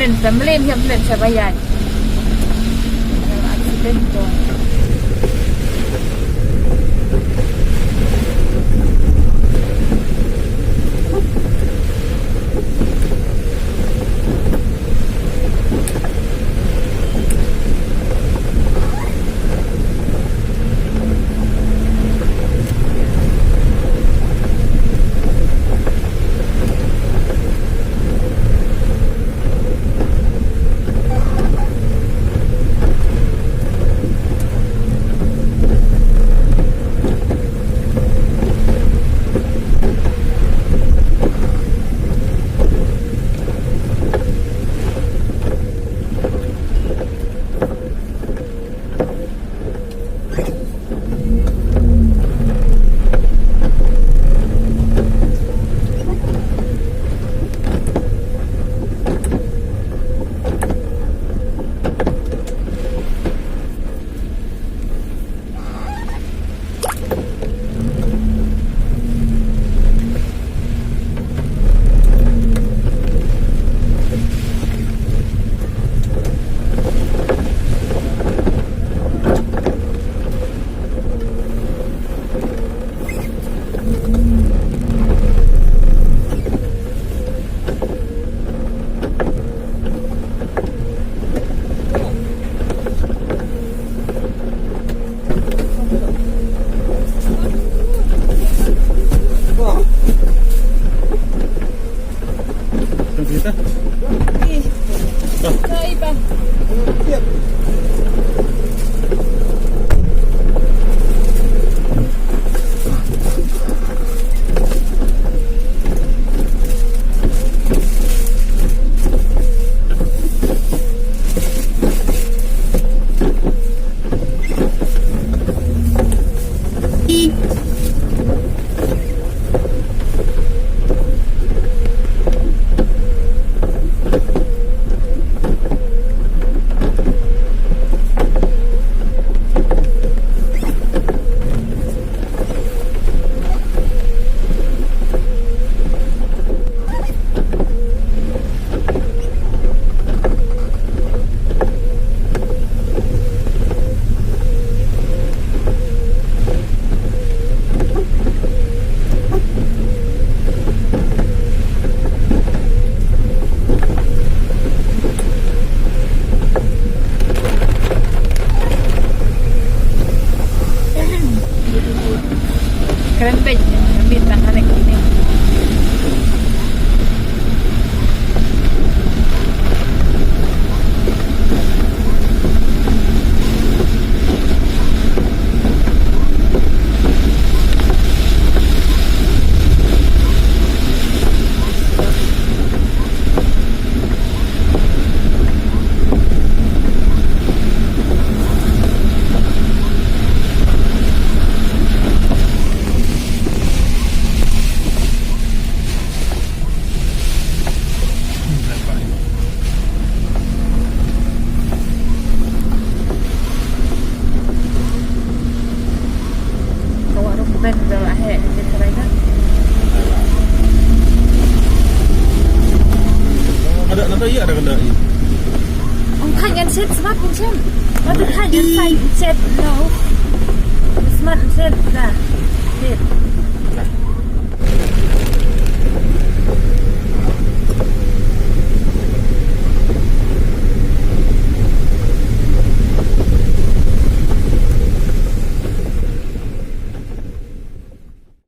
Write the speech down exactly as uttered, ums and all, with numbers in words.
Family hiam len sa bayan. Accident to. Kren peit, bit tang ha ne kine. Ka warung band da la heh, ka kharai ka. Ada, nata iya ada kena i. Ong kha ngan set smat pun sem. Nata kha ngan sai set no. Smat set da. Set.